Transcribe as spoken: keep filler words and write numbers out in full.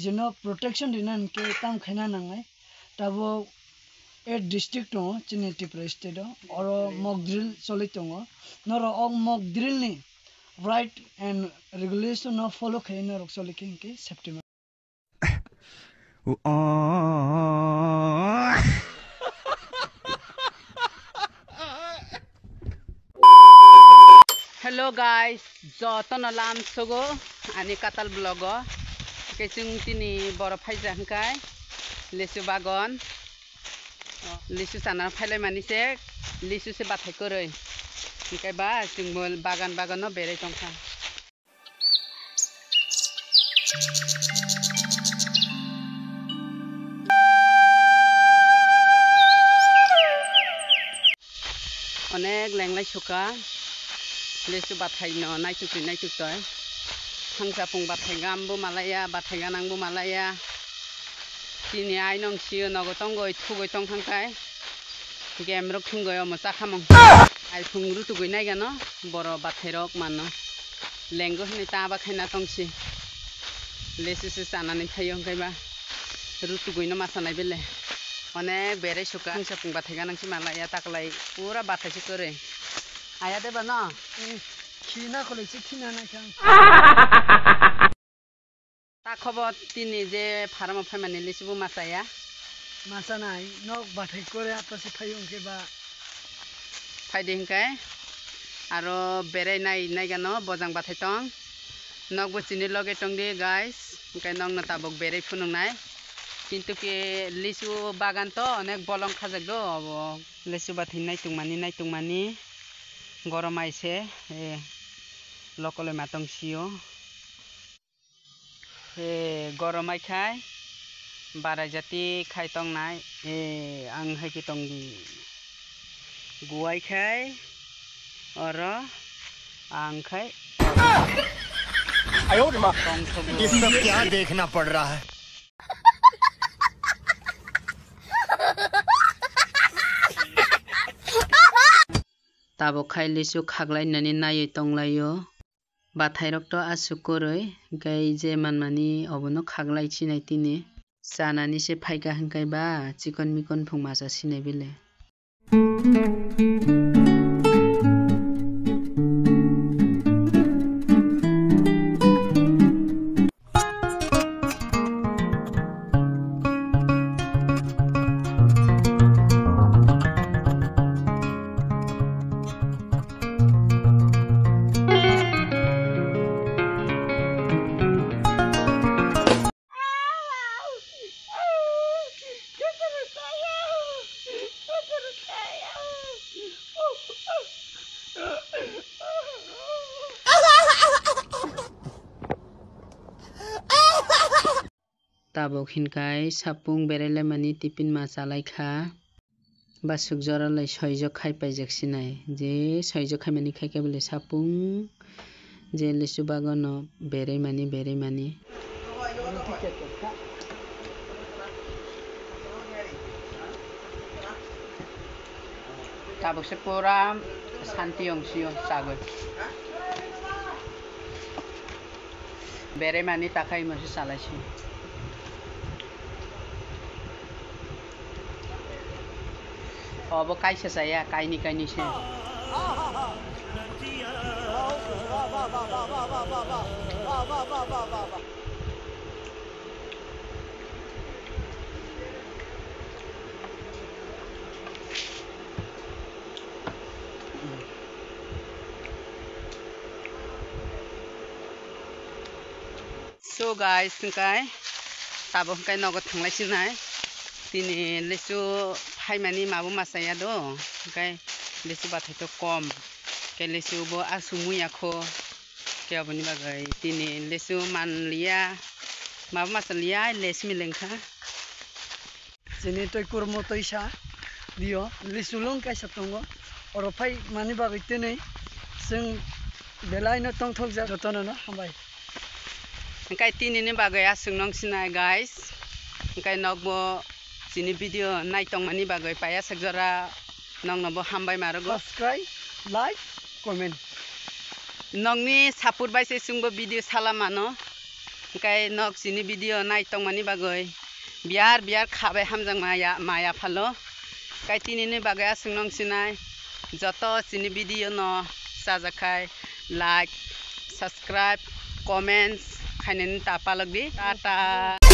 Jeno protection rina hwnkhe tam khaina nangnai. Tabuk eight district tongo chini Tripura state o. Oro mock drill choli tongo. Norok o mock drill ni right and regulation no follow khai norok choli khe hwnkhe safety. Hello guys, jotono lamsogo ani katal vlog o. Hwnkhe chwng tini boro phaijak hwnkhe lisu bagan. Lisu chana phailaimani se, lisu se bathai kwrwi. Hwnkhe ba chwngbo bagan bagan no berai tongkha. Onek lenglai suka, lisu bathai no naituk twi naituk toi. Thangsa pung bathai gam bo malaya, bathai ganang bo malaya. Chini ai nong sio nogo tongoi thugoi tong thangkai. Game rok thungoi omo chakhamung. Ai phung rutugoi naigano boro bathai rok mano. Lengo hinui ta ba khaina tongsi. Lesi se chanani thaio hwnkhe ba. Rutugoi no masa nai bele. Onek berai suka. Thangsa pung bathai ganang si malaya taklai pura bathai se kwrwi. Aya de ba no? Eh, khina kholoi se khina nai khe ang. Ta khobo tini je farm o phaimani lisu bo machaya. Macha nai, nok bathai kore ato se phaio hwnkhe ba. Phaidi hwnkhe aro berai nai naigano bojang bathai tong. Nokbo chini loge tongdi guys, hwnkhe nokno tabuk berai phunuknai. Kintu ke lisu bagan to onek bolong khajak do obo. Lisu bathai naitungmani naitungmani goromai se, eh, lokoloi matong sio. Eh, goromai khai, barai jati khai tongnai, eh, ang hai khe tongdi. Guai khai, oro, ang khai, ये सब क्या देखना पड़ रहा है? Tabuk khai lisu khaglai nani naiwi tonglaio. Bathairok to aswk kwrwi, hwnkhe je manmani obono khaglai sinai tini. Chanani se phaikha hwnkhe ba chikon mikon phung masa sinai bele. Tabuk hinkai sapung berai laimani tiffin ma chalai kha. Basuk jora lai soijak khai paijak sinai. Je soijak khaimani khai khe bole sapung je lisu bagano berai mani, berai mani. Tabuk se pura santi ong sio sagoi. Berai mani takhai mo se salai si. Obo kaisa chaya, kaini kaini se. So guys, hwnkhe tabuk hwnkhe nogo thanglai sinai. Tini lisu phaimani mabo masa ya do, hwnkhe lisu bathai to kom. Hwnkhe lisu bo aswk muya kho. Hwnkhe aboni bagwi tini lisu manliya, mabo masa liya, lisu milengkha. Chini twi kurmo twi sa dio, lisu lung kaisa tongo. Oro phai mani bagwi tini chwng belai no tongthok jak jotono no hambai. Hwnkhe tini ni bagwi aswk nong sinai guys. Hwnkhe nokbo chini video nai tongmani bagwi paya sak jora nokno bo hambai marogo. Subscribe, like, comment. Nokni support bai se chwngbo video sala mano. Hwnkhe nok chini video nai tongmani bagwi biyar biyar khabai hamjak maya, maya phalo. Kai tinini bagwi aswk nong sinai joto chini video no chajakhai like, subscribe, comments khainani ta palokdi. Tata.